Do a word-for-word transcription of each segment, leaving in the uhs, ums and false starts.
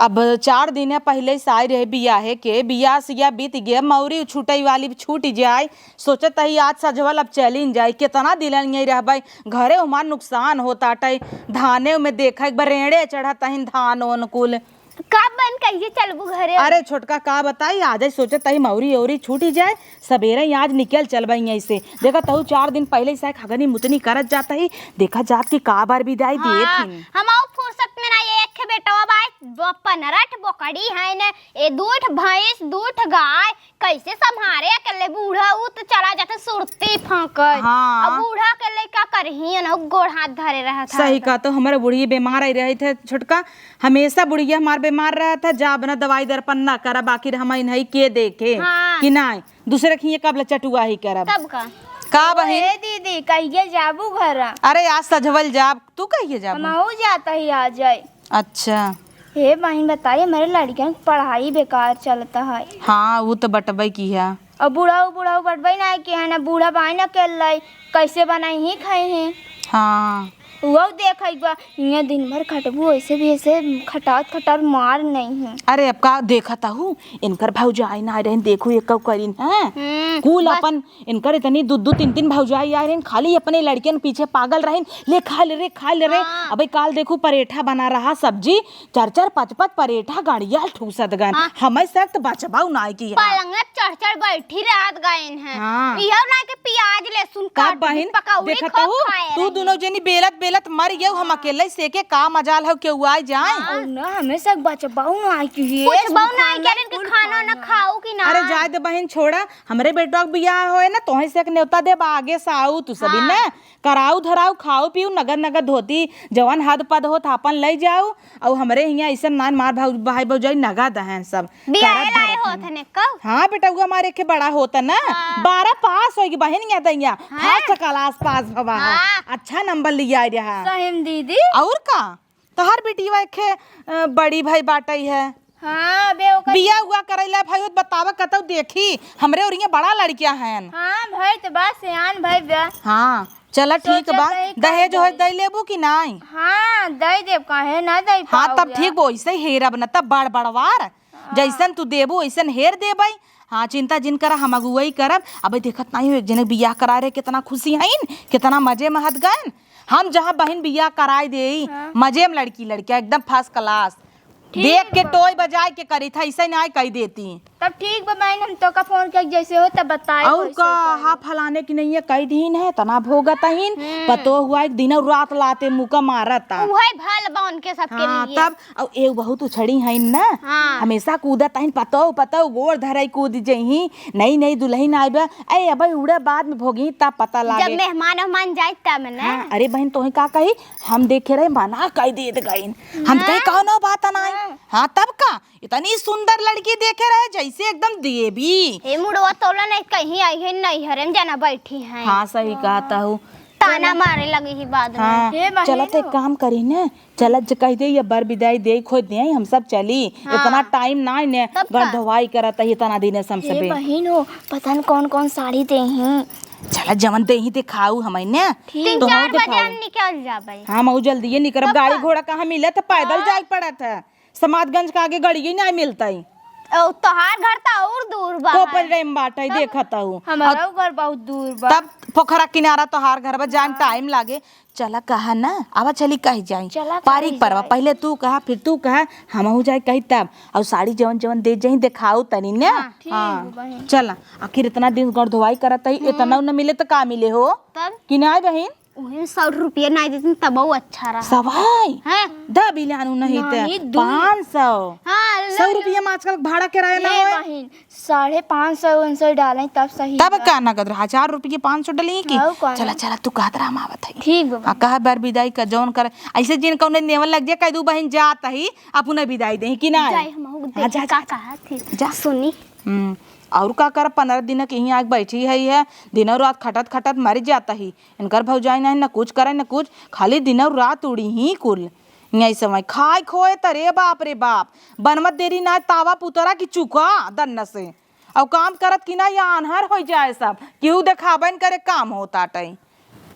अब चार दिन पहिले से आई रहे बियाहे के, बियाह सिया बीत गया, मौरी छूटई वाली छूट जाए। सोचत ही आज सजवल अब चलिन जाए, कितना दिन यहीं रहबे घरे, हमार नुकसान होत आटे। धाने में देखा एक बार रेड़े चढ़त हन धान ओन कुल। कब बहिन कहिए चलबू घरे? अरे छोटका का बताई, आज ही सोचत ही मौरी औरी छूट जाए, सबेरे ही आज निकल चलबे यहीं से। देखा तहु चार दिन पहिले से खगनी मुतनी करत जात ही, देखा जात कि का बार बिदाई देत हाँ, हिन। हम आउ फुर्सत में ना, एक बेटवा बाय ब-, पनरठ बोकड़ी है ने, ए दू ठे भैंस, दू ठे गाय, कैसे संभारे अकेले? बूढ़ा उ तो चला जाते सुरती फांके। हाँ। अब बूढ़ा अकेले का करही, ना गोड़ हाथ धरे रहत है। सही कहा, तो हमारे बुढ़िया बीमार आई रही थे छोटका, हमेशा बुढ़िया हमार बीमार रहत है, जा बना दवाई दर्पण ना करा, बाकी हम इन्हें के देखे हाँ। कि नाई, दूसरे खिए कब ले चटुआ ही करब। तब का? का बहिन? ए दीदी, कहिए जाबू घर? अरे आज सजवल जाब, तू कहिए जाबू? हमहू जात ही आ जाए। अच्छा। हे बहिन, बताइए, हमारे लड़कियन की पढ़ाई बेकार चलता है। हाँ, वो तो बटबे की है। और बुढ़ऊ, बुढ़ऊ बटबे ना की है ना, बूढ़ा बाइन अकेले, कैसे बनाई ही खाई ही। हाँ। वो देख एक बार, इहाँ दिन भर खटबू, ऐसे भी ऐसे खटात खटात मार नहीं है। अरे अब का देखत हूँ, इनकर भौजाई ना रहे, देखू ये कब करिन है। हम्म, कुल बस। अपन इनकर इतनी दू दू तीन तीन भौजाई आ रही, खाली अपने लड़कियन पीछे पागल रहिन, "ले खा ले रे, खा ले रे।" हाँ। अबे काल देखू परेठा बना रहा, सब्जी, चार चार पाँच पाँच परेठा गाड़िया ठूसत गन। हाँ। हमें सख्त बचबाऊ नाई की है। पलंग में चढ़ चढ़ बैठी रहत गइन हैं। हाँ। इहो ना के प्याज लहसुन तब काट दी, बहिन, पकौड़ी देखत खूब हूँ, खाए तू रही। दोनों जनी बेलत बेलत मर गयो, हम हाँ। अकेले से के का मजाल हो केहू आ जाए। हाँ। और ना हमें सख्त बचबाऊ नाई की है, कुछ सब बाऊ नाई खाना के इनके कुल खाना ना खाना। खाऊ कि ना। अरे जाए दे बहिन, छोड़ा, हमरे बेटवा के बियाह होए ना, तोहे से एक नेवता देब, आगे से आऊ तू सभी हाँ। ने, कराऊ धराऊ, खाऊ पीऊ, नगद नगद धोती, जवन हद पद होत आपन लई जाऊ। अउ हमरे हियाँ अइसन नान मार भाऊ, भाई भौजाई नगद हैं सब। बियाहे करत लाए धरत होत हैं। हने कब? हाँ बेटा, वो हमारे के बड़ा होता ना, हाँ। बारह पास होई बहिन, या दैया, हाँ। फर्स्ट क्लास पास भवा है। हाँ। अच्छा नंबर लिया रहा। सही में दीदी। और का? तोहार बिटिया एक, अ, बड़ी भाई बाटई है। हाँ, बे ओकर बिया उआ करैला भाई होत बतावा कतौ देखी, हमरे ओरिया बड़ा लड़किया हैं। हाँ भाई, तो बा सियान भाई बा। हाँ, चला ठीक सोचत बा। रही दहेज कब होत दई। दई लेबू कि नाई? हाँ, दई देब, काहे ना दई हाँ, पाऊ तब या। ठीक बा, ओइसे हेरब न, तब बड़ बड़वार। हाँ। जैसन तू देबू, ओइसन हेर देबई। हाँ, चिंता जिन करा, हम अगुवई करब। अबे देखत नाई हो, एक जने बियाह करा रहे, कितना खुशी हईन, कितना मजे में हद गन। हम जहाँ बहिन बियाह कराई देई, हाँ। मजे में लड़की लड़किया एकदम फर्स्ट क्लास। ठीक देख के बा। टोय बजाए के करी था, ऐसे ना कही देती। तब ठीक बा बहिन, हम तोका फोन करके जैसे हो तब बताए और कैसे का, करी। हाँ, फलाने की नहीं है, कही दीन है, तना भोगत हीन, हम्म। पतो हुआ एक दिन और रात लाते मुका मारता। उहे भल बा उनके सबके हाँ, लिए। तब, और एक बहुत उछड़ी है ना, हाँ। हमेशा कूदत हईन, पतो, पतो, गोड़ धराई कूद जही, नई नई दुल्हन आइबा, ए, अबे उड़े बाद में भोगी, तब पता लागे। जब मेहमान, मेहमान जाए तब ना। हाँ, अरे बहिन, तोहे का कही, हम देखे रहे, मना कई देत गइन। हम हाँ। कहे, "कौनो बात नाई।" हाँ। हाँ, तब का? इतनी सुंदर लड़की देखे रहे, जैसे एकदम देवी। ए, मुड़वा तोला नहीं, कहीं आई है, नैहरे में जाना बैठी है। हाँ, सही कहत हूँ। ताना मारे लगी ही बाद में। हाँ, हे बहिन चलत एक हो। काम करी ना, चलत जे कह दे, ये बर विदाई दे, खोज दे, हम सब चली। हाँ। इतना टाइम ना ने, तब का? गंधवाई करत है, इतना दिन से हम हे सबे। बहिन हो, पता न कौन कौन साड़ी दे हैं। चला, जवन देही देखाऊ हमई ने। ठीक। तीन तो चार हम बजे देखाऊ। हम निकल जाबे। हाँ, मऊ जल्दी ये निकरब। तब गाड़ी का? घोड़ा कहाँ मिलत है? पैदल हाँ। जाए पड़त है। समाजगंज के आगे गड़िये नाहीं मिलतई। ओ, तोहार घर त और दूर बा। कोपरे में बाटई, तब देखत हऊ। हमारा अब घर बहुत दूर बा। तब पोखरा किनारा तोहार घर बा, जान हाँ। टाइम लागे। चला कहा ना, आवा चली कही जाई। चला पारी कही परवा, जाई। पहिले तू कहा, फिर तू कहा, हमहू जाई कही तब। और साड़ी जवन जवन दे जाई, देखाऊ तनी ने। हाँ, ठीक हाँ। बा बहिन। चला, आखिर इतना दिन गोड़ धोवाई करत हई, हम्म। इतना न मिले त का मिले हो? तब? कि नाहीं बहिन? उहे सौ रुपया नाहीं देतिन तबहू अच्छा रहा। सवाई? हैं? द बिलानु नहीं त नाहीं, दू। पाँच सौ। हाँ, ले सौ लो। रुपया में आजकल भाड़ा किराया ना ए होए। बहिन, साढ़े पाँच सौ उन सौ डालें तब सही तब बा। का नगद रहा? हजार रुपया पाँच सौ डली की? हाँ, कौन? चला, चला, तू कहत रहा, हम आवत हई। ठीक बा। आ, कहा बर विदाई का जौन कर, ऐसे जिन कौने नेवल लग जाए, कह दू बहिन जात ही, अपने विदाई दे कि ना? जाए, हम आहू हाँ, देखी जा, का जा, कहा थी। जा। सुनी। हम्म, और का कर, पन्द्रह दिन के यहीं आके बैठी है, है, दिनों रात खटत खटत मर जात ही। इनकर भौजाई नहीं, न कुछ करे, न कुछ, खाली दिन और रात उड़ी ही कुल। यही समय खाए खोए त रे बाप रे बाप, बनवत देरी ना तावा पुतरा की चुका दन्न से। और काम करत कि ना या आन्हर हो जाए सब, केहू देखाबे न करे काम होत आटई।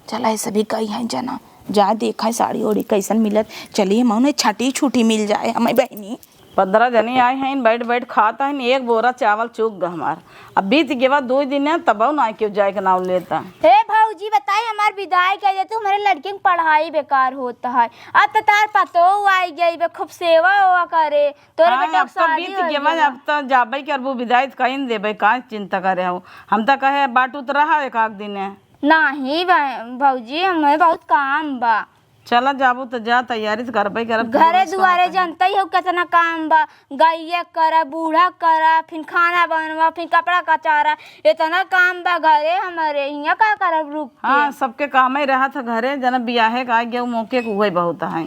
चला, ऐसे भी कई हैं जना, जाए देखाए साड़ी ओड़ी कैसन मिलत, चलिए मौने छठी छुट्टी मिल जाए हमें बहनी। पन्द्रह जनी आई हैं, बैठ बैठ खात हैं, एक बोरा चावल चूक ग हमार। अब बीत गेवा दो दिन है, तबहु ना केहू जाए के नाव लेता। हे भौजी, बताई, हमार विदाई कइ दे तू, हमरे लड़किन के पढ़ाई बेकार होत है। अब तो तार पतोहू आई गई बे, खूब सेवा ओवा करे, तोरे हाँ, बेटा अब के तो शादी बीत होइ गेवा, गवा। अब तो जाबे करबू विदाई, तो कहीं देबे, का चिंता करे हो? हम तो कहे बाटू तो रहा एक आध दिन है। नाही बा-, भौजी, हमें बहुत काम बा। चला जाबू तो जा, तैयारी तो करबे करब, घरे दुआरे जानते ही हो कितना काम बा, गइया करा, बूढ़ा करा, फिर खाना बनवा, फिर कपड़ा कचारा, इतना काम बा घरे हमरे, हियाँ का करब रुक के? हाँ, सबके काम ही रहा था घरे, जना बियाहे का आ गया, मौके के उहे बहुत है,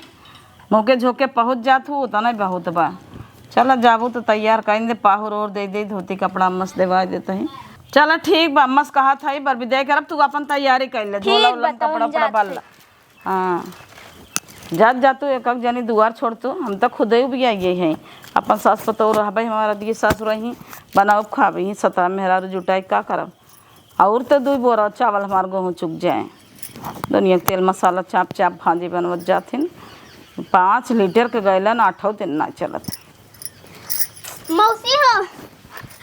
मौके झोंके पहुँच जात हूँ, उतना ही बहुत बा। चला जाबू तो तैयार कइन दे, पाहुर और दे दे, धोती कपड़ा मस्त देवा देते हैं। चला ठीक बा, मस्त कहा था, पर विदाई करब, तू अपन तैयारी कर ले, ठीक झोला बा, उला में तो हम कपड़ा उपड़ा जात बाल हई। ला। हाँ, जात जा तू, एक एक जनी दुआर छोड़ तू, हम तो खुदे भी आई गई हैं। अपन सास पतोह रहबे, हमारा दिए सास रही, बनाओ खाबे ही, सतरा मेहरारू जुटाई का करब? और तो दुई बोरा चावल हमार गोहूँ चुक जाए। दुनिया के तेल मसाला चाप चाप भाजी बनवत जाथिन। पाँच लीटर के गैलन आठौ दिन ना चलत। मौसी हो,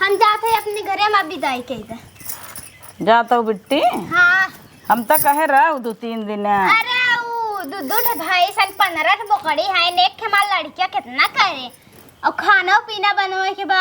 हम जात है अपने घरे, हम विदाई कह दे। जात हो बिट्टी? हाँ। हम तो कहे रहू दो तीन दिन। अरे, उ दू दू ठे भैंस हन, पन्द्रह ठे बोकड़ी है, एक ठे हमार लड़किया कितना करे, और खाना पीना बनवे के बा।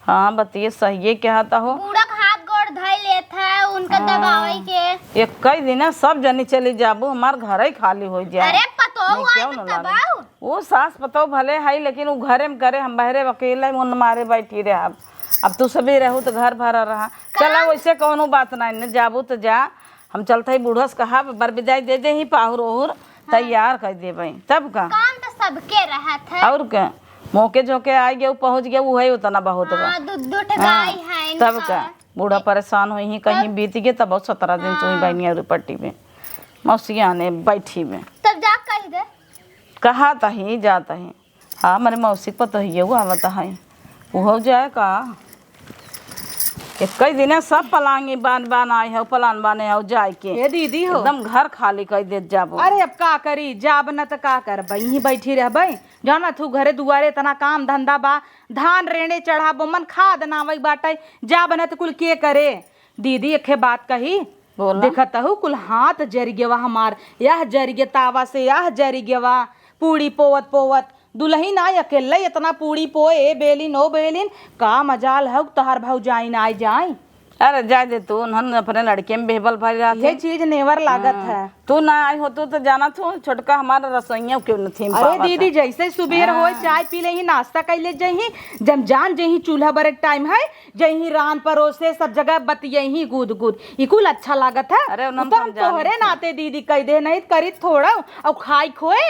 हाँ, बतिये सहिए कहत हो। बूढ़ा के हाथ गोड़ धइ लेत है, उनका हाँ। दबावे के। एक कई दिन सब जनी चली जाबू, हमार घर ही खाली हो जाए। अरे, पतोहू नहीं, आई क्यों तो न तब लागे? आओ। वो सास पतोह भले है, लेकिन वो घरे में करे, हम बहरे अकेले मन मारे बैठी रहे। अब, अब तू सभी रहू तो घर भरा रहा। चला, काम वैसे कौनो बात नहीं, न जाबू तो जा, हम चलत ही बूढ़ा से कहा, बर विदाई दे दे ही, पाहुर ओहुर हाँ। तैयार कर देबे, तब का? काम तो सबके रहत है। और का? मौके झोंके आइ गए, पहुँच गए, उहे उतना बहुत बा। हाँ, दू, दू ठे हाँ, गाय है तब इनका। का? बूढ़ा परेशान होई ही, कहीं तब बीत गए, तब सतरह दिन तू ही हाँ। बहनी और पट्टी में मौसिया ने बैठी में। तब जा कह दे। कहा तही, जा तही। हाँ, हमरे मौसी के पतोहियो आवत है, उहो जाए का? एक कई दिने सब पलांगी बान बान आए हो, पलान बाने हो जाए के। ए दीदी हो। एकदम घर खाली कर देत जाबो। अरे अब का करी, जाब न त का करबे, यहीं बैठी रहबे। जाना तू घरे दुआरे इतना काम धंधा बा, धान रेणे चढ़ाबो, मन खाद नावई बाटे, जाब न त कुल के करे। दीदी एके बात कही, बोला। देखत हूँ कुल हाथ जरि गेवा हमार, यह जरि गे तावा से, यह जरि गेवा, पूड़ी पोवत पोवत, दुलहिन आई अकेल्लइ एतना पूड़ी पोए, ए बेलिन, ओ बेलिन, का मजाल हउ तोहार भउजाइन आइ जाइँ। अरे जाए दे तू, उन्हन अपने लड़के में बेहबल भरी रहत इहे है। चीज नेवर लागत हाँ। है। तू ना आई होतू तो जानत हो, छोटका हमारा रसोइया क्यों न थी अरे पावत दीदी, है। जैसे सुबेर होए, हाँ। चाय पी लेही, नाश्ता कइ ले जइही, जब जान जइही चूल्हा बरे के टाइम है, जइही रान परोसे, सब जगह बतियइही गूद गूद, ई कुल अच्छा लागत है। अरे, उन्हन उ तो तो हम हम जानत तोहरे हैं। नाते दीदी कइ दे, नहीं त करी थोड़ा, अउ खाइ खोए,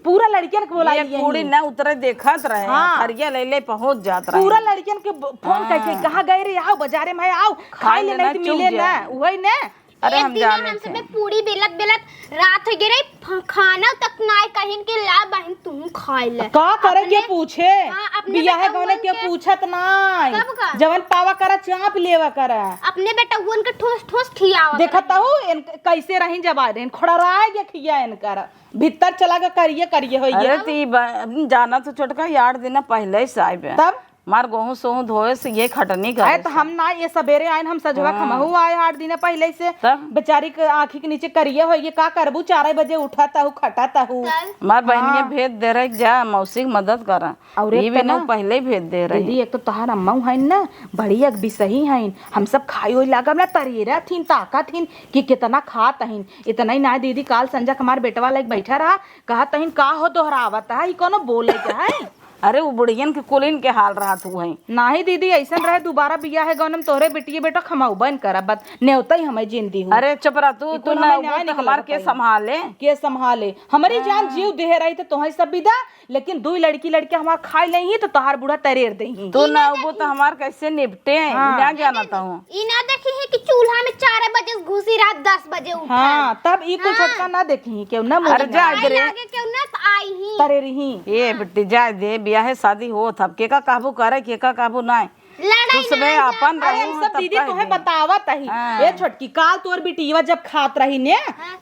पूरा लड़कियन के बोलाई ये यहीं। पूरी ना उतरे देखत रहे, हाँ। थरिया ले ले पहुँच जात रहे। पूरा लड़कियन के ब-, फोन कइ के, हाँ। कहाँ गए रे, आओ बजारे में, आओ, खाइ ले, नहीं त मिले ना, उहइ ने। अरे एक हम दिन जाने हम थे। सबे पूरी बेलत बेलत रात होइ गए रे, फ-, खाना तक नाइ कहिन के ला बहिन तू खाइ ले। का करे के अपने पूछे? हाँ, अपने बियाहे बेटउवन गौने के के पूछत नाइ। तब का? जवन पावा करा, चाप लेवा करा। अपने बेटउवन के ठोस ठोस खियावा देखत करा। हूँ, इन कैसे रही जब आ रहे, खोड़राए के खिया इनकर। भीतर चला के करिए, करिए होइ अरे गया। त ई बा-, जानत हो छोटका, ई आठ दिन पहिले से आइबे। तब? मार गोहूँ सोहूँ धोए से ये खटनी करे अरे त से। हम ना, ये सबेरे आइन, हम सजवा हाँ। खमहू आए आठ दिन पहिले से। तब? बेचारी के आँखी के नीचे करिए होइ गए, का करबू, चार बजे उठत हूँ, खटत हूँ। तब? मार बहनिया हाँ। भेज दे रहे, जा मौसी के मदद करा। और एक ये तो बिना ना, पहिले ही भेज दे रही। दीदी, एक तो तोहार अम्मा हइन ना, बड़ी अगबिसही हइन। हम सब खाई ओई लागब ना, तरेरा थीन, ताका थीन कि कितना खात हइन। इतना ही ना दीदी, काल संझा के हमार बेटवा लाइक बैठा रहा, कहत हइन, "का हो दोहरावत है, ई कोनो बोले के है?" अरे, उ बुढ़ियन के कुलिन के हाल रहत हुए। नाही दीदी, ऐसन रहे, दोबारा बियाहे गौने में तोहरे बेटिए बेटा खमौबन करब, बत-, नेवतई हमें जिन दी हो। अरे, चुप रह तू, ई तू कुल ना हमें उबो न्याय तो निकलत हमार के है। संभाले? के संभाले? हमरी जान हाँ। जीव देह रही तो तोहे सब विदा, लेकिन दुई लड़की लड़के हमार खाइ लेही तो तोहार बूढ़ा तरेर देही। तू ई ना ना उबो तो देखी। हमार कैसे निपटे? हाँ। ना जानत हूँ। ई ना देखी है कि चूल्हा में चार बजे घुसी, रात दस बजे उठा। हाँ, तब ई कुल हाँ। छोटका ना देखी, केहू ना अरे बोली। जा आई दे रे। लागे केहू ना त आई ही। तरेर ही। ए बिट्टी, जाए दे, बियाहे शादी होत, अब केका कहबू करे, केका कहबू नाय। लड़ तू सबे आपन अरे, हम सब दीदी तोहे बतावत अही। हाँ। ए छोटकी, काल तोर बिटिया जब खात रही ने,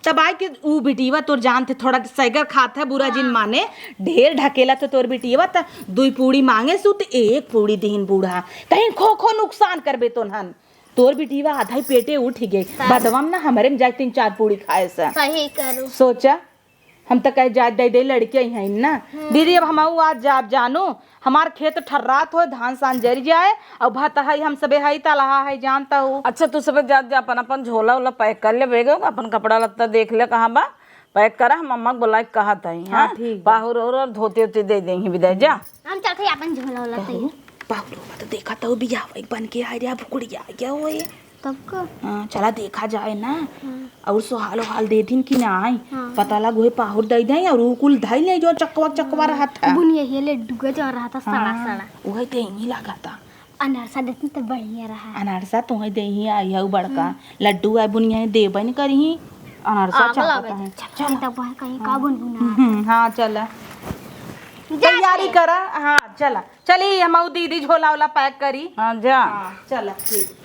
तब आई के ऊ बिटिया तोर जानते थोड़ा सैगर खात है, बुरा जिन माने, ढेर ढकेला तो तोर बिटिया त दुई पूड़ी मांगे सु त एक पूड़ी दीन बूढ़ा। कहीं खो खो नुकसान करबे तोन्हन। तोर बिटिया आधा ही पेटे उठ गए। बदवा में ना हमरे में जाए तीन चार पूड़ी खाए से। सही करू। सोचा, हम त कहे जाए दे दे लड़के ही हैं ना। दीदी, अब हम आज जाब जानू, हमार खेत ठर्रात होए, धान सान जरि जाए, अउर भतहई हम सबे हई तलहा है, जानता हूँ। अच्छा, तू सबे जात जा, अपन, अपन झोला ओला पैक कर ले, बेग, अपन कपड़ा लत्ता देख ले कहाँ बा, पैक करा, हम अम्मा के बोलाई के कहत हई, हाँ, हाँ? ठीक बा। पाहुर और, और धोती ओती दे देंगी विदाई, जा। हम चलते अपन झोला ओला तैयार। पाहुर ओला तो देखा तो बियाह एक बन के आए रे, अब कुड़िया गया होए। तब का? हाँ, चला देखा जाए ना। हाँ। और सोहाल ओहाल दे दिन कि ना आई। हाँ। पता लग वही पाहुर दे दे और वो कुल धई ले जो चकवा चकवा रहा था। बुनिया ये लड्डू का जो रहा था, सड़ा, हाँ, सड़ा। वही तो यही लगा था। अनारसा देती तो बढ़िया रहा। अनारसा तुम्हें दे ही आई है बड़का। हम्म। लड्डू आई बुनिया देबे न करी। अनारसा आग चाहता लगे। है। चल, चल। तब वहाँ कहीं का बुनबुना। हम्म, हाँ, चला। जा तैयारी से। करा। हाँ, चला। चली, हम ऊ दीदी झोला ओला पैक करी। हाँ, जा। हाँ, चला, ठीक।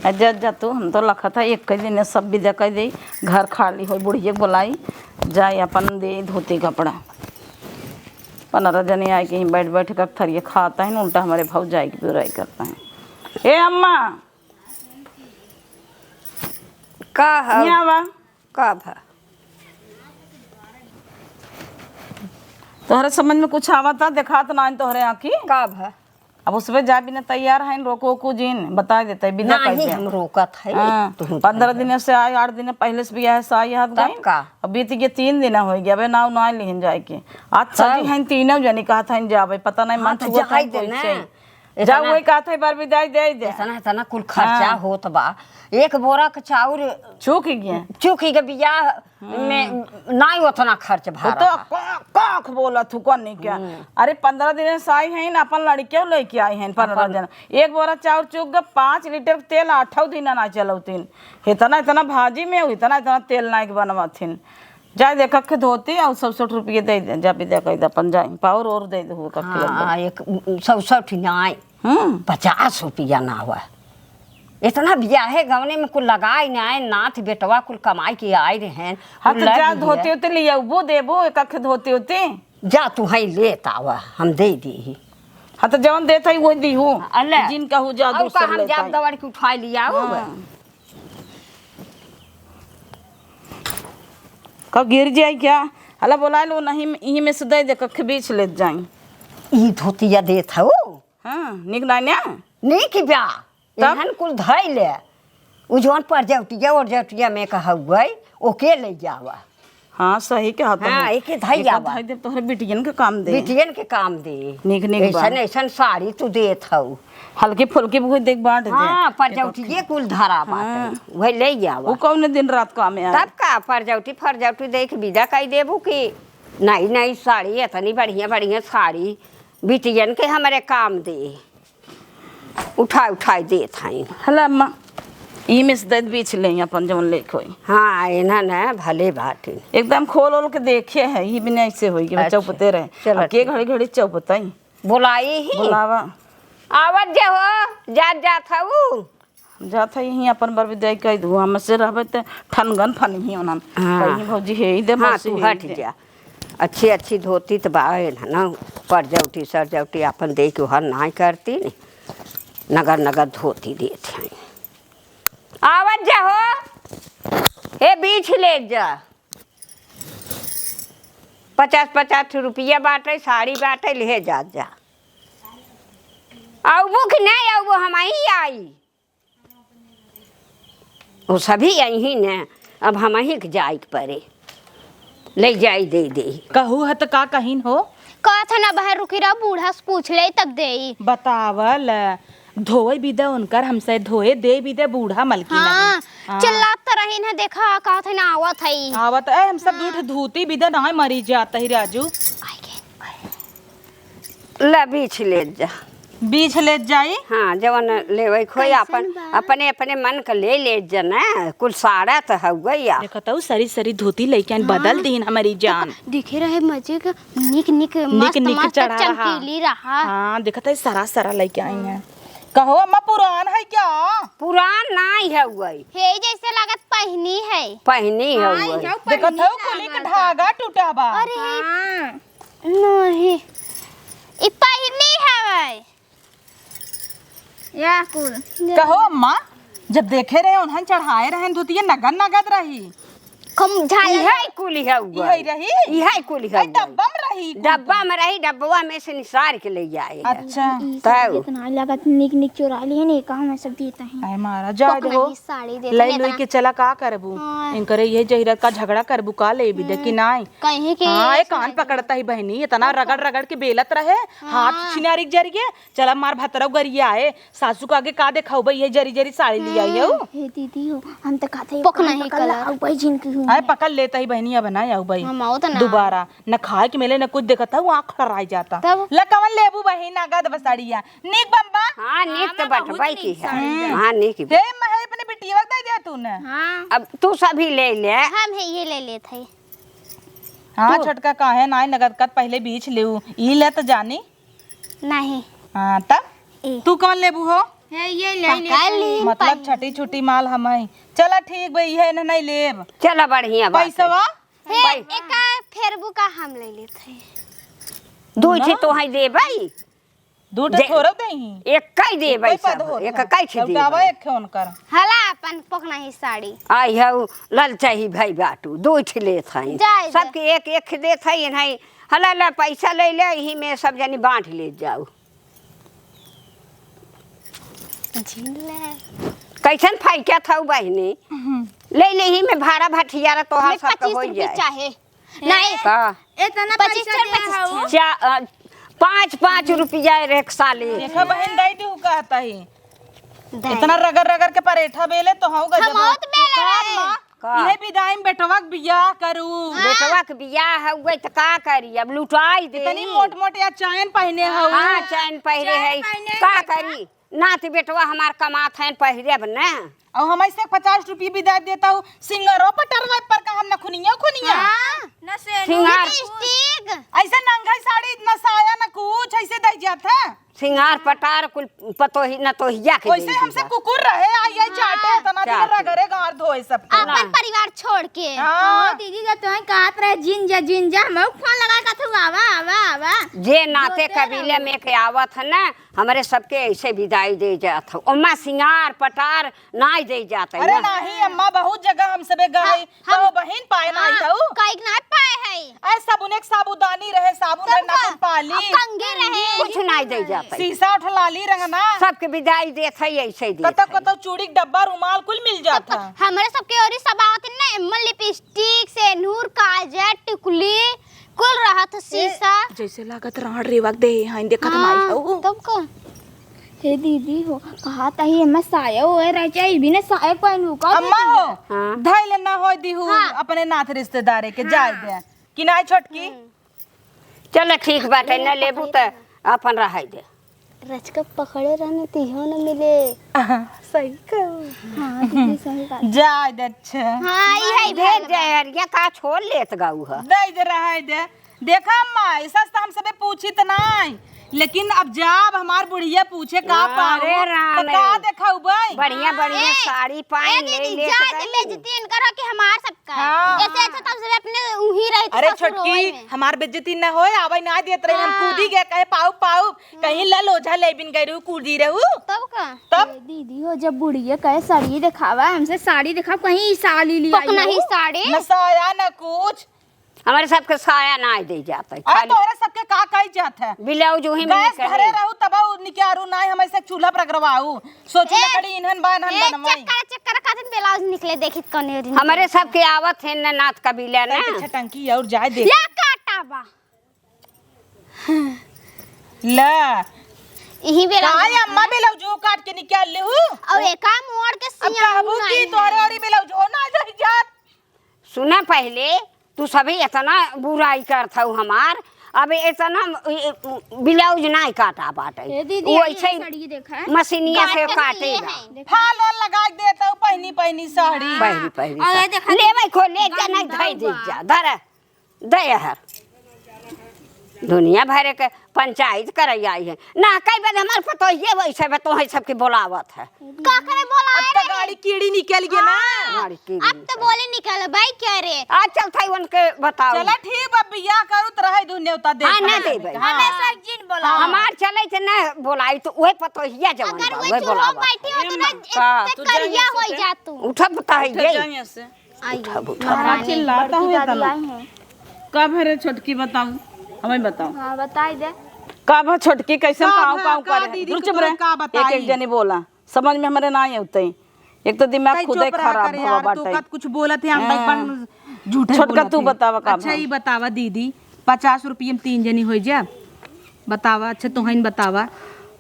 आ, जा, जा तू, हम तो लखत है एक ही दिन सब विदा कर दे, घर खाली हो, बुढ़िया के बोलाई, जाए अपन दे धोती कपड़ा। पन्द्रह जने आए के ही बैठ बैठ कर थरिये खाता है, उल्टा हमारे भौजाई की बुराई करता है। ए अम्मा, का है? यहाँ आवा। का भा? तोहरे समझ में कुछ आवता, देखात ना तोहरे आँखी? का भा? अब उसपे जा बिना तैयार है, रोको को जिन, बता देता है, विदा कर नहीं, दे। हम रोकत है, हाँ, तुम पन्द्रह दिन से आई, आठ दिन पहले से भी आए, से आई हाथ तब गई। का? अब बीत गए तीन दिन हो गया, अबे नाव ना लिहन जाए के। आज तब? सजी हैं तीनों जनी कहत हैं जाबे, पता नहीं हाँ, मन तो छुअत जाए है दे कोई ना। से। जा इतना वही कहत है, बार विदाई दे दे। इतना, इतना कुल खर्चा हाँ। होत बा, एक बोरा के चाउर चूक ही गया। चूक ही के बियाह में नाई उतना खर्च वो भा तो रहा। का-, काख बोलत हूँ, कौन नहीं क्या? हम्म। अरे, पन्द्रह दिन से आई हैं ना, अपन लड़कियों लेके आई हैं, पन्द्रह अपन जन। एक बोरा चाउर चूक गए, पाँच लीटर तेल आठौ दिन ना चलौतीन। इतना, इतना भाजी में, इतना, इतना तेल नाई के बनवाथिन। जाए दे, कखे धोती और सौ, सौ रुपये दे दे, जा विदा कर दे, अपन जाए, पाउर और दे दे, कखे हाँ, लगे। एक सौ, सौ ठी नाई, हम्म। पचास रुपया ना हुआ। इतना बियाहे गवने में कुल लगाई ना आए, नाथ बेटवा कुल कमाई के आए रहे हैं, हाँ, कुल तो लग जा गया। धोती उती लिया, वो देबो, एक आखे धोती उती। जा तू है लेत आवा, हम दे दी। हाँ, तो जवन देत है, वो दीहू। अल्लाह। जिन कहू जा, और दूसर का हम लेत जाब आई। दौड़ के उठा लिया, वो हाँ। बा। का गिर जाई क्या? हला बोला लो, नहीं, इही में से दे दे, कखे बीछ लेत जाई। ई धोतिया देत हो? हाँ, निक नाई ना? निक बा। तब? इहन कुल धई ले। उ जौन परजौटिया ओरजौटिया में कहउए, ओके ले जावा। हाँ, सही कहत हाँ, हो। एके धई एके आवा। धई देब, तोहरे बिटियन के काम दे। बिटियन के काम दे। निक, निक बा। ऐसन, ऐसन साड़ी तू देत हऊ। हल्की फुल्की भी देख बांट दे। हाँ, परजौटिये कुल धरा बाटे। हाँ। उहे ले आवा। उ कौन दिन रात काम में आए? तब का, परजौटी, फरजौटी देख विदा कई देबू कि नई, नई साड़ी, इतनी बढ़िया, बढ़िया साड़ी, बिटियन के हमरे काम दे। उठाई, उठाई देत हई। हला अम्मा, ई में से दे बीछ ले अपन जौन लेके होई। हाँ, एना ना भले बाटे। एकदम खोल ओल के देखे है, ई बिना ऐसे होई कि अच्छा, चौपते रहे। चलो, अब के ठीक। घड़ी घड़ी चौपताई। बोलाई ही। बोलावा। आवत जे हो, जात जात हऊ। हम जात है यहीं अपन बर विदाई कई दू, हमसे रहबे त ठनगन फनही ओनन। हाँ। कहीं भौजी हे ही दे, हाँ, मौसी तू हे ही हट दे। जा। अच्छी, अच्छी धोती त बा, है ना, परजौटी, सरजौटी आपन दे के हर नाई करती ने, नगर, नगर धोती देत हैं। आवत जा हो, हे बीछ ले जा। पचास, पचास रुपया बाटे, साड़ी बाटे, ले जात जा। अउबू कि नहीं अउबू, हमही आई। वो सभी अइहीं न, अब हमही के जाए के परे। ले जाई दे दे। कहू है त का कहिन हो? कहत है ना, बहन रुकी रहो, बूढ़ा से पूछ ले तब देई। बतावल, धोए बिदे उनकर, हमसे धोए दे बिदे बूढ़ा मलकिन हाँ, अभी। हाँ। चिल्लात त रही ना, देखा, कहत है ना, आवत है। आवत, ए, हम सब हाँ। दूठ धूती बिदे ना मरी जात है राजू। आइगे। ला बीछ ले जा। बीछ लेत जाई। हाँ, जवन लेवे खोई कैसन अपन, बा? अपने, अपने मन क ले लेत जना, कुल साड़ा त हउवे या। देखत हऊ, सरी, सरी धोती लइके आइन, हाँ। बदल दीन हमरी जान। देखा, दिखे रहे मजे क, निक, निक, निक, मस्त, निक मस्त चढ़ा रहा। चमकीली रहा। हाँ, देखत हई, सरा, सरा लइके आई हैं। कहो अम्मा, पुरान है क्या? पुरान नाई हउवे। हे, जैसे लागत पहिनी है। पहिनी हाँ, हउवे। इहो देखत पहिनी हऊ, कुली क लागत। धागा टूटा बा। अरे। हाँ। नहीं, ई पहिनी हवे। या कुल। कहो अम्मा, जब देखे रहे उन्हन चढ़ाए रहन धोतिया नगद नगद रही। कम झाल इहे कुल इहे हुआ। इहे रही? इहे कुल इहे भाई हुआ। डब्बा में रही कुल डब्बा तो। में रही, डब्बा में से निसार के ले आए हैं। अच्छा। ई तब। सब इतना लागत निक निक चोरा लिए ने, कहाँ में सब देता है। अरे मारा, जा पकना दो। ही साड़ी देते ले हैं लोई इतना। के चला का करबू? हाँ। इनकरे ये जहिरत का झगड़ा करबू का ले भी दे कि हम्म। नाई? कहीं के हाँ, ये ये कान सुनाई दे। पकड़ता ही बहनी, इतना रगड़ रगड़ के बेलत रहे, हाँ। हाथ छिनारी जर गए, चला मार भतरऊ गरिया है, सासू का आगे का देखाऊ भाई, ये जरी जरी साड़ी लिया है। हाँ। हे दीदी हो, हम तो कहते हैं पकना कान ही पकड़ ला, कलर। आऊ भाई जिनकी हूँ। अरे पकड़ लेता ही बहनी, अब ना आऊ भाई। हम आओ तो ना। दोबारा न खाए के मिले, न कुछ देखत है, वो आँख खराई जाता। तब? लकवन लेबू बहिन, नगद बसड़िया। नीक बम्बा? हाँ, नीक तो हाँ, बहुत बटवाई नीक की है। साड़ी है। हाँ, नीक। हे, मैं अपने बिटिया के दे दिया तूने। हाँ। अब तू सभी ले ले। हम है, ये ले लेत है। हाँ, तू। छोटका काहे ना नगद कत पहले बीछ लेऊ। ई ले तो जानी। नहीं। हाँ, तब? ए। तू कौन लेबू हो? हे, ये ले ले पका है। ली, मतलब पानी। छटी छुटी माल हम है। चला ठीक बा, इहे न नहीं लेब। चला बढ़िया बात है। पैसवा? हे, भाई। एका फेरबू का हम ले लेत है। दू ना। ठी तो है दे भाई। दू ठे जे-, थोड़ो देही। एक कई दे कोई भाई पद साहब, होत एक है। कई ठी दे लौटावा भाई। एक खे उनकर। हला अपन पकना ही साड़ी। आई है उ ललचाही भाई बाटू, दू ठी लेत है। जाए दे। सबके एक एक देत है, इन्हें हला ला पैसा ले ले, यही में सब जनी बांट ले जाऊ। झील ले। कैसन फाइका था बहिनी? हम्म। ले ले ही में भाड़ा भठियारा तोहार हमें सबके पच्चीस हो रुपये जाए। चाहे। नहीं। का? इतना पच्चीस पैसा चार दे पच्चीस हऊ। चार। चा-, अ, पाँच, पाँच रुपया रे एक साली। देखा बहन, दई दू कहता ही। दई। इतना रगड़ रगड़ के परेठा बेले तो हऊ गजब। हम बहुत बेले रहे। का? इहे विदाई में बेटवा के बियाह करू। हाँ। बेटवा के बियाह हउवे त का करी, अब लुटाई दे। इतनी मोट मोट या चैन पहने हऊ। हाँ, चैन पहने है। चैन पहने का है। करी? नाती बेटवा हमार कमात हैं, पहिरब न। अउ हम ऐसे पचास रुपये भी दे देता हूँ, सिंगारो पटरवा पर का हम नखुनिया खुनिया। हाँ, न सेनुर। सिंगार। लिपस्टिक। ऐसे नंगा साड़ी, न साया, न कुछ, ऐसे दे जात है। सिंगार पटार कुल पतोही, नतोहिया के वैसे दे हमसे दिया। कुकुर रहे, आई, आई हाँ। चाटे, तना दिन चाटे। रगड़े गार धोए सबके। आपन ना। परिवार छोड़ के। हाँ। ओ दीदी, जब तोहें कहत रहे, "जिन जा, जिन जा," हम फोन लगा के कहत हूँ, "आवा, आवा, आवा।" जे नाते जोते कबीले रहो। में के आवत है ना, हमरे सबके ऐसे विदाई दे जात हो। ओमा सिंगार पटार नाई दे जात है अरे ना। नहीं अम्मा, बहुत जगह हम सबे गए, हम, तो बहिन पाए नाई हाँ, हऊ। कई नाई पाए है। ऐ साबुन एक साबुदानी रहे, साबुन रहे, तब का? नाखून पालिश। अब कंघी रहे। कुछ नाई दे जात है। सीसा उठलाली रंगना। सबके विदाई देत है, ऐसे ही देत कतौ है। कतौ चूड़ी के डब्बा, रुमाल कुल मिल जात तब है। हमरे सबके ओरी सब आवत है ना, एम्मा लिपस्टिक, सेनुर, काजल, टिकुली, कुल रहत ह ए, सीसा। जैसे लागत रांड रेवा के देहे हैं, देखत हाँ, माई हऊ। तब का? हे दीदी हो, कहा तही एमे साया होए रह जाए, ई भी ने साया कोई नु का अम्मा दीदी? हो, हाँ। धइले ना होय दीहू हाँ। अपने नात रिश्तेदारे के, हाँ। जाए दे। कि नाई छोटकी? हम्म। चल ठीक बाटे, न लेबू त अपन रहाई दे। रचका पकड़े रहने त इहो न मिले। हाँ, सही कहू। हाँ, दीदी, सही बात। जाए दे, अच्छा। हाँ, ई है भेज दे, अरिया का छोड़ लेत गऊ ह। दे दे, रहे दे। देखा अम्मा, ऐसा त हम सबे पूछित नाई, लेकिन अब जाब हमार बुढ़िया पूछे का अरे पाऊ, राम त का रे। देखउबे? बढ़िया, बढ़िया ए, साड़ी पाइन ए ले दीदी, ले जा के दे गई। बेइज्जती इनकर हो कि हमार सबका। हाँ। ऐसे अच्छा त हम सबे अपने उही रही अरे ससुर छोटकी, होई में। हमार बेइज्जती न होए, आवे ना देत रहे, हम हाँ। कूदी गए, कहे पाऊ, पाऊ, कहीं लल ओझा ले बिन गए रहू, कूदी रहू। तब का? तब? ए, दीदी हो, जब बुढ़िया कहे साड़ी देखावा, हमसे साड़ी देखावा, कहीं ई साड़ी लिया पकना ही हो। साड़ी। न साया, न कुछ। हमरे सबके साया ना दे जात है, अरे खाली तोहरे सबके का कही जात है? ब्लाउज उही में गैस निकले। भरे रहू तब उ निकारू ना, हम ऐसे चूल्हा पर अगरवाऊ। सोची ए, लकड़ी इन्हन बा, इन्हन ए, बनवाई। चक्कर, चक्कर खातिर ब्लाउज निकले, देखित कौन ओरी निकले। हमरे सबके आवत है न नात कबीला ना। तै के छटंकी और जाए दे। या काटा बा। ला। यही बेला काहे अम्मा ब्लाउज काट के निकाल लेहू? और एका मोड़ के अब सिया कहबू हुआ कि है। तोहरे औरी ब्लाउज हो ना जाई जात। सुना पहले, तू सभी इतना बुराई करत हऊ हमार, अब इतना, इ, इ, ब्लाउज नाहीं काटा बाटे। ए दीदी, वो आई ऐसे ही साड़ी देखा है। मशीनिया से काट के काटे नहीं बा। है। देखा। फाल वाल लगा के देता हूँ, पहनी, पहनी साड़ी। पहनी, पहनी और ये साड़ी। देखा लेवे खो, ले के गाउन नहीं बा, धई दी बा। जा, धर, दे हर। दुनिया भर के पंचायत करई आई है। ना, कई बार हमार पतोहिए वैसे बा, तोहे सबके बोलावत है। का करे बोलाए अब तो रहे? गाड़ी कीड़ी निकल गई ना। हाँ। गाड़ी कीड़ी अब तो निकल। बोले निकल भाई, क्या रे? आज चल थाई उनके बताओ। चला ठीक बा, बियाह करू तो रहे दू न्योता दे हाँ, ना खाना देबे। का। हाँ। हमेशा जिन बोला। हाँ। हमार चले थे ना बोलाई तो उहे पतोहिया जवन अगर बा, वो उहे चूल्हो बोलावत। बैठी हो तो ए ना माँ, का? एक तू करिया जाइए हो से। जा तू। उठा पता है उठा ये। जाइए से। आई उठा, उठा। महारानी, चिल्लाता बड़की है दादी तना। आई हैं। का भरे छोटकी बताऊ, हमें बताओ। हाँ, बताई दे। का भा छोटकी कैसन का काव भा, काव का करे? दीदी रुक के चुप तोरे रह। का बताई? एक एक जनी बोला, समझ में हमरे ना आवते। एक तो दिमाग कई खुदे चुप रहा खराब करे हुआ यार, तू बाटे। कत कुछ बोलत है, हम हाँ। बन झूठे छोटका बोलत तू है। बतावा का अच्छा, भा? ई बतावा दीदी, पचास रुपये में तीन जनी हो जा? बतावा, अच्छा तोहन बतावा।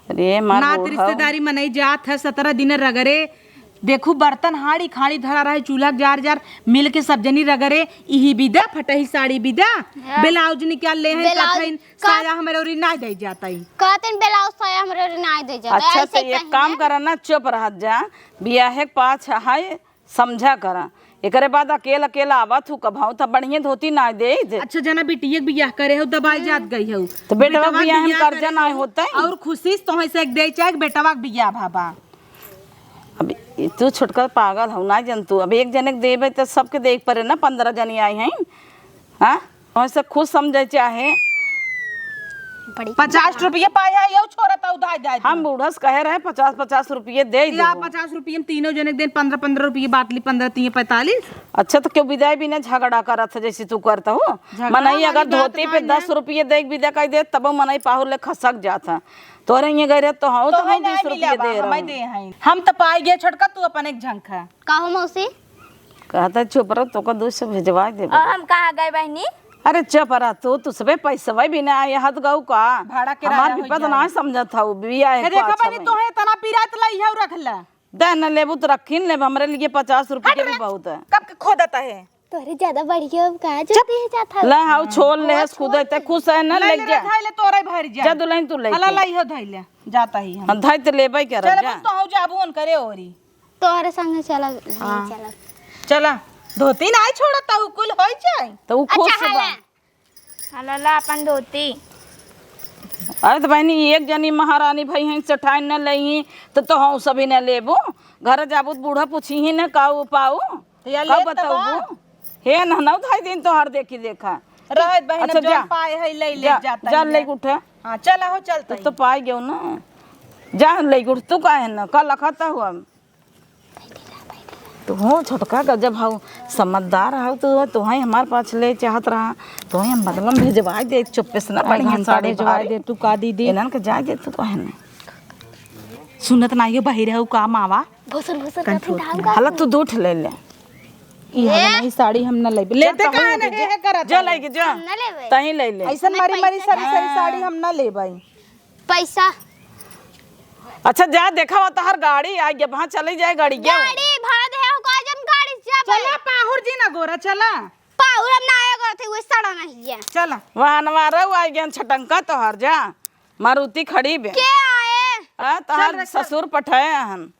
अरे माँ नात बूढ़ा। रिश्तेदारी मनई जात है, सतरह दिन रगरे। देखू बर्तन हाड़ी खाड़ी धरा रहे, चूल्हा के जार जार मिल के सब जनी रगरे। इही बिदा, फटही साड़ी बिदा, हाँ। ब्लाउज निकाल ले हैं, ब्लाउज कथइन का साया हमरे ओरी ना दे जाता ही। कहतन ब्लाउज साया हमरे ओरी ना दे जाता, अच्छा, ऐसे तो ही एक कहिन काम है। करा ना, चुप रहत जा, बियाहे के पाछ है, समझा करा। एकरे बाद अकेल अकेल आवत हूँ, कबहू त बढ़िया धोती ना दे दे। अच्छा, जना बिटिया के बियाह करे हो, दबाई जात गई हो। तो बेटवा के बियाह में कर्जा ना होतई। और खुशी से तोहे से एक दे, चाहे बेटवा के बियाह भाबा। अब ई तू छोटका पागल हो ना जन तू, अब एक जने के देबे त सबके दे के परे ना, पन्द्रह जनी आई हैं। हाँ, तोहे से खुश समझे चाहे। बड़ी पचास रुपये पाए है, यो छोरा त उधार दे हम दिया। बूढ़ा से कहे रहे पचास पचास रुपये दे या दो। पचास रुपये में तीनों जने के दिन पन्द्रह पन्द्रह रुपये बांट ली, पन्द्रह तीन पैंतालीस। अच्छा, तो क्यों विदाई बिना झगड़ा करत है जैसे तू करता हो? झगड़ा मनई वाली अगर बात धोती पे ना है। दस रुपये दे के विदा कर दे, तब मनई पाहुर ले खसक जात है। तोरे ये गए रहे तो हाँ, तो तोहे हम नहीं बीस रुपये मिला बा, दे हमें रहे दे हैं। हम तो पाई गए छोटका, तू अपन एक झंखा। का हो मौसी? कहता चुप रह, तोका दो सौ भेजवा देबे। और हम कहाँ गए बहनी? अरे चुप रह तू, तू सबे पैसवा भी ना आए, हद गऊ का? भाड़ा किराया हमार हो विपद जाए। ना समझत हऊ, बिया है हे देखा पाँच बहनी, में। तोहे इतना पिरात लाई है रख ले। दे न लेबू तो रखी न लेब, हमरे लिए पचास रुपये हट के भी रे। बहुत है। कब के खोदत है? तोरे ज्यादा बढ़िया का जो चुप। दे जात हऊ। ला हाउ छोड़ ले, हाँ, खुद छोड़ है, ते दे। खुश है ना, ले ले ले, जा। धाई ले, तोरे भर जा। जा दुल्हन तू ले हला के। लाई हो धाई ले, जाता ही हम। हाँ, धाई तो लेबे करब, चल जा। बस तो हो जाबू उन करे ओरी। तोहरे संगे चला, नहीं हाँ। चला। चला, धोती नाई छोड़त, तउ कुल होई जाए। तो उ खुश अच्छा, बा। हाँ, ला। हाँ, ला, ला, अपन धोती। अरे तो बहनी, एक जनी महारानी भई हैं, चटाई न लई, तो, तो हम सभी न लेबो। घर जाबू तो बूढ़ा पूछी ही न, काऊ पाऊ? तो या का लेत बा। बताऊबू? हे न, नौ धाई दिन तोहर देखी देखा। रहत बहन, अच्छा, जौन जा। पाए है, ले, ले जा, जाता जा, ही ले है। उठा। हाँ, चला हो, चलता तू ही। तो पाई गयो ना। जा, ले उठ, तू काहे न, का लखता हुआ? तू हो छोटका गजब हऊ, समझदार हऊ तू, तोहई हमार पाछ ले चाहत रहा, तोहई हम बदलम भेजवाई दे, चुप्पे से ना आई बढ़िया घंटा साड़ी भेजवाई भारी। दे तू का दीदी? इन्हन के जाए दे तू कहे ना। सुनत ना ये बहिरे हऊ का मावा? भोसर भोसर कहीं करत हई, ठूठ धान नहीं। का हला तू दूठ ले ले। ई हवे नहीं साड़ी हम ना लेबे। लेते जा, काहे ना तहीं के, हे करत जा हई? लेके जा। हम ना लेबे। तहीं ले ले। ऐसन हमें मारी मारी पैसा सारी सारी ना। साड़ी हम ना लेबे। पैसा। अच्छा, जा, देखा हुआ तोहर गाड़ी आ गया, वहाँ चले जाए गाड़ी, गया। गाड़ी भाड़ा दे हो, का जन गाड़ी से जाबे? चला, पाहुर जी ना गोरा, चला। पाहुर हम ना आए करते, वो सड़ा नहीं है। चला। वहाँ नवारा हुआ आ गया, छटंका तोहर, जा। मारुति खड़ी बे। के आए? आ, तोहर चल रे, चल। ससुर पठाए हन।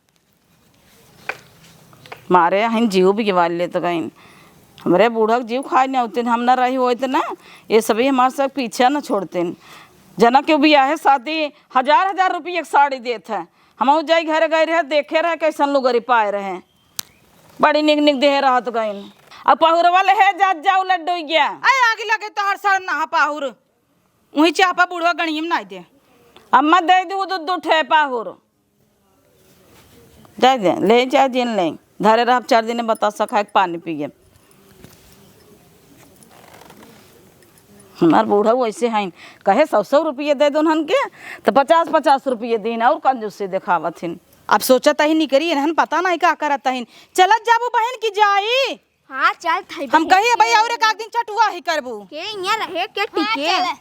मारे हइन जीव भी गिवाल लेत गइन। हमरे बूढ़ा के जीव खाए न होते, हम न रही होइत ना, ये सभी हमारे सब पीछे न छोड़ते। जना के बियाहे शादी हजार हजार रुपये एक साड़ी देत है। हमहू जाई घरे गए रहे, देखे रहे कैसन लुगरी पाए रहे। बड़ी निक निक देह रहत गइन। अब पहुरवा ले है जात जाऊ लड्डू गया। अरे आगे लगे तोहर सर नहा पाहुर। उही चापा बूढ़वा गणियम नाई दे। अम्मा दे दू दू दू ठे पाहुर। जाए दे, ले जाए जिन ले। धरे रहब चार दिन बतासा खाए के पानी पिए। हमार बूढ़ा वैसे हैं, कहे सौ सौ रुपये दे दो उन्हन के, तो पचास पचास रुपये दीन और कंजूसी देखावत हिन। अब सोचत ही निकरी, इन्हन पता नहीं का करत हिन। चलत जाबू बहन की जाई। हाँ, चल थाई हम बहन कही के। भाई और एक आध दिन चटुआ ही करबू। के इहाँ रहे, के हाँ, टिके? चल।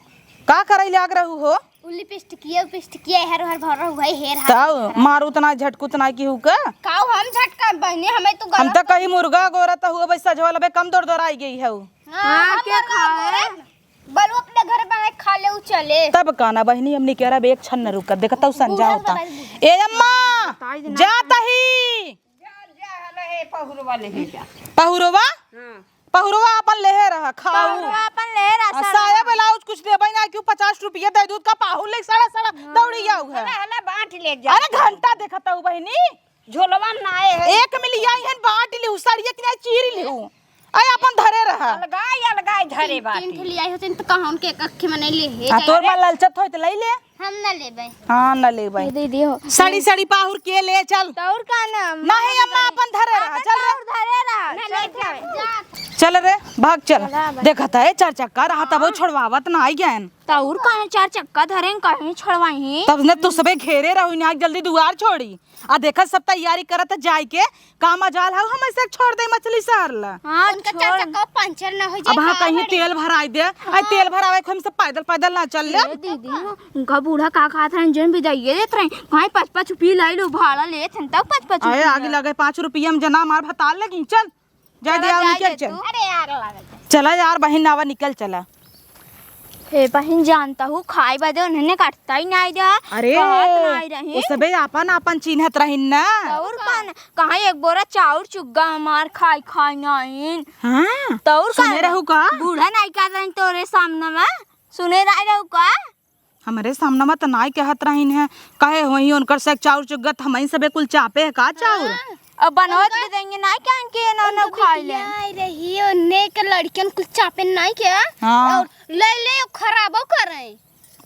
का करई लाग रहू हो? उ लिपस्टिकिया, उपिस्टिकिया, हेर हेर भर रहू भाई, हेर हाथ तब भर। मारू तना झटकू तना की हु का? काऊ हम झटका बहने, हमें तू हम गलत तो कही मुर्गा गोरा तो हुआ भाई सजवा लबे कम दौड़ दौड़ाई गई है। हाँ, हाँ, हम के मुर्गा खाए? गोरा। बलू अपने घर बनाए खा ले, उ चले। तब का ना बहिनी, हमनी के अरब एक क्षण न रुकत, देखत हूँ संझा होता। ए अम्मा, बताई दे ना। जात ही। जा, जा, हले हे पहुरवा ले हे जा। पहुरवा? हाँ। पहुरवा अपन लेहे रहा, खाऊ। पहुरवा अपन लेहे रहा, आ, साया ब्लाउज कुछ देबै ना, क्यों पचास रुपया दे दूध का पाहुल ले सड़ा सड़ा दौड़ी जाऊ है। हले, हले बांट ले जा। अरे घंटा देखत हूँ बहिनी। झोलवा ना आए है। एक में लियाई हन, बांट लिहू, सड़िया के नहीं चीर लिहू। अरे अपन धरे रहा। अलगाई, अलगाई धरे तीन, बाटी। तीन ठे लियाई होते तो कहाँ उनके एक अखे में नहीं ले हे, हाँ, जाए तोर रे। माँ ललचत होई तो ले ले। हम ना लेबै। हाँ, ना लेबै। ये दे दियो। सड़ी, सड़ी पाहुर के ले चल। तो और का ना? नहीं अम्मा, अपन धरे रहा, अपन चल रे। पाहुर धरे रहा। ना चल ले जा। जा। चल रे, भाग चल। चला भाई। देखत है चार चक्का रहा तब छोड़वावत ना आई गए। तो और का चार चक्का धरे कहीं छोड़वाई? तब ने तू सबे घेरे रहो ना, जल्दी दुआर छोड़ी। आ देखत सब तैयारी करत जाए के, का मजाल हउ हम ऐसे छोड़ दे मछली शहर ला। हाँ, उनका छोड़। चाचा का पंचर ना हो जाए, अब हाँ, का कहीं बड़ी? तेल भराई दे, आई तेल भरावे के हम सब पैदल पैदल ना चल ले। ए दीदी, उनका बूढ़ा का कहत रहन, जौन बिदाइये देत रहन, कहीं पाँच पाँच रुपये लाई लो, भाड़ा लेत हन, तब पाँच पाँच अरे रुपया। आगे लगे पाँच रुपया में जना मार भताल लगी, चल। जाए दे, चला, आओ, जाए निकल दे चल। तू। अरे, आग लागल। चला यार बहिन, आवा निकल चला। हे बहिन, जानता हूँ, खाए बदे उन्होंने काटता ही नहीं रहा, अरे, कहत नहीं रही। वो सबे आपन आपन चिन्हत रहिन ना। और कौन? कहाँ एक बोरा चाउर चुग्गा हमार खाई खाई नहीं। हाँ, तो और सुने का? रहू का? बूढ़ा नहीं कहत रही तोरे सामने में, सुने नहीं रहू का? हमरे सामने में तो नाई कहत रहिन है, कहे वही उनकर से चाउर चुग्गत हमही सबे कुल चापे है का चाउर? हाँ। अब बनवत उनका भी देंगे नाई, कहें कि ना, ना उनका खाई ले। बिटिया आई रही, उन्ने के लड़कियन कुल चापे नाई क्या? हाँ। और ले ले खराबो करे।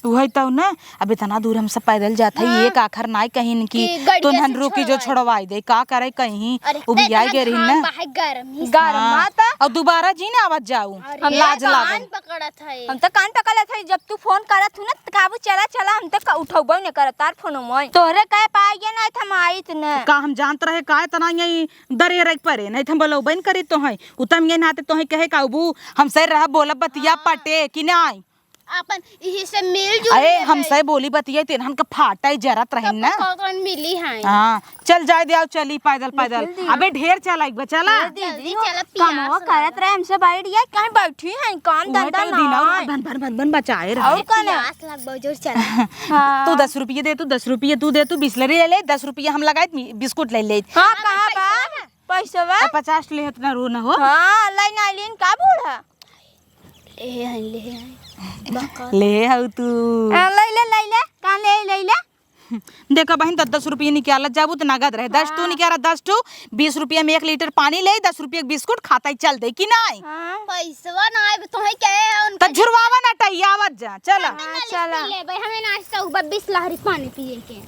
वही तो ना, अब इतना दूर हम सब पैदल जात है, हाँ। एक आखर नाई कहिन कि कि गड़िया तुनहन से रुकी जो छोड़वाई। छोड़वाई दे, का करे कहीं, अरे, उबियाई इतना गए रही घाम ना। बा है गर्मी से। गर्मा हाँ। ता। और दोबारा जी ना आवत जाऊ, अरे, हम लाज कान लागल। पकड़त है। हम तो कान पकड़त है, जब तू फोन करत हूँ ना, त काबू चला, चला, हम तो का उठौबो न करत तार फोनो मोय। तोहरे कहे पाइए ना, हम आइत न। का हम जानत रहे, का इतना यही दरे रख परे, नहीं त हम बोलौबे न करी तोहई। उ त हम ये नाते तोहई कहे काबू, हमसे रह बोलब बतिया हाँ। पटे कि नाई? अपन इही से मिलजुल अरे, लेबै। हमसे बोली बतिया, तेनहन के फाटा ही जरत रही तब ना। तो कौन मिली है? हाँ, चल जाए दे, आओ चली पैदल, पैदल। निकल दी। अबे ढेर चला एक बार, चला। ए दीदी, जल्दी चला, पियास कमवा लागल। करत रहे हमसे बैठ गया, कहीं बैठी हैं, काम उहे धंधा तो ना दिन और है। भन, भन, भन, भन बचाए रहे। और कौन है? पियास लग बहुत जोर चला। हाँ। तू दस रुपये दे, तू दस रुपये तू दे, तू बिसलेरी ले ले, दस रुपये हम लगाए, मी-, बिस्कुट ले ले। हाँ, हाँ, कहाँ बा? पैसा बा? पैसा बा? अब पचास ले इतना रो ना हो। हाँ, लाइन आइलिन का बूढ़ा? ले हैं, ले हैं। बका। ले हऊ तू। हाँ, ले ले, ले ले। कहाँ ले, ले ले? देखा बहिन, दस दस रुपये निकालत जाबू त नगद रहे। दस ठू हाँ। निकाला, दस ठू, बीस रुपया में एक लीटर पानी ले, दस रुपया के बिस्कुट खाता ही चल दे कि नाई? हाँ। पैसवा ना आए, तोहे के है उनका त झुरवावा ना टहियावत जा, चला। हमें ना हाँ, चला। ले भाई, हमें ना आज तो बस बीस लहरी पानी पिए के।